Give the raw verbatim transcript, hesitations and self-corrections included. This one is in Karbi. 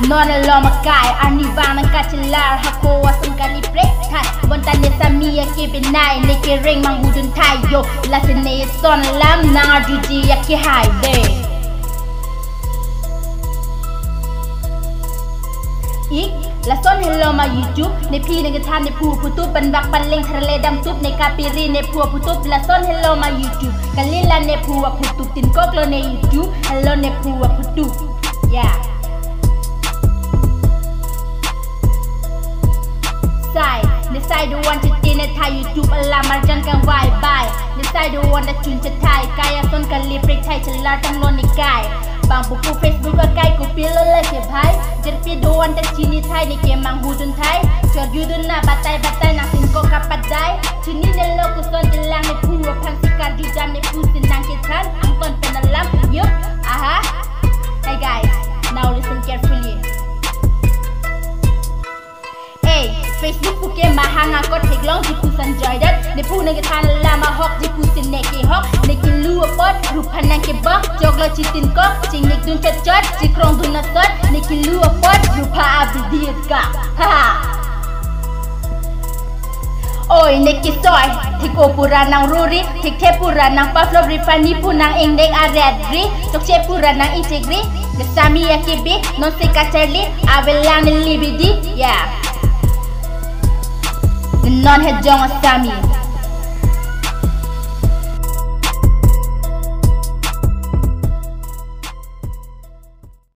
Non alom akai, arnivang nangkachelar, hako ason kali prek thai. Bonta ne Sami akebe nai, ne kereng manghudun thai yo. Lasi ne son alam nang arjuji akehai de. Ik, lason helo ma YouTube, nephi nangkethan nephu aphutup, panbak panleng tharle damtup, ne kapiri nephu aphutup, lason helo ma YouTube. Kalila nephu aphutup, tinkok lo ne YouTube, helo nephu aphutup. Ya. Sai, ne sai do-an chete ne thai YouTube alam arjan kangvai bai. Ne sai do-an ta chun chethai, kai ason kali prek thai chelar tanglo ne kai. Bang pupu Facebook akai kopilo lake bhai. Jirpi do-an ta chini thai ne ke manghudun thai. Chorjudun na batai batai nang tinkok kapadai. Chinine lo koson chelang nephu aphan si karjudam nephu si nangkethan angton pen alam. Yup, aha. Hey guys, now listen carefully. Hey, Facebook puke mahang akot theklongji pu sanjoidet. Nephu nangkethan alam ahokji pu si ne kehok. Ne kelu apot, rup aphan nangkebok, choklo chitinkok, chingnik dun chotchot, chikrong dun asot, ne kelu apot, rup aphan abidi ka. Ha ha. Oi, ne kisoi, thik-o pura nangruri, thikthe pura nangpaplopri, pani pu nang-ingnek aretri, chokche pura nang-ingchekri, ne Sami akebe, non si kacharli, avelang ne libidi, ya. Ne non hejong a-Sami.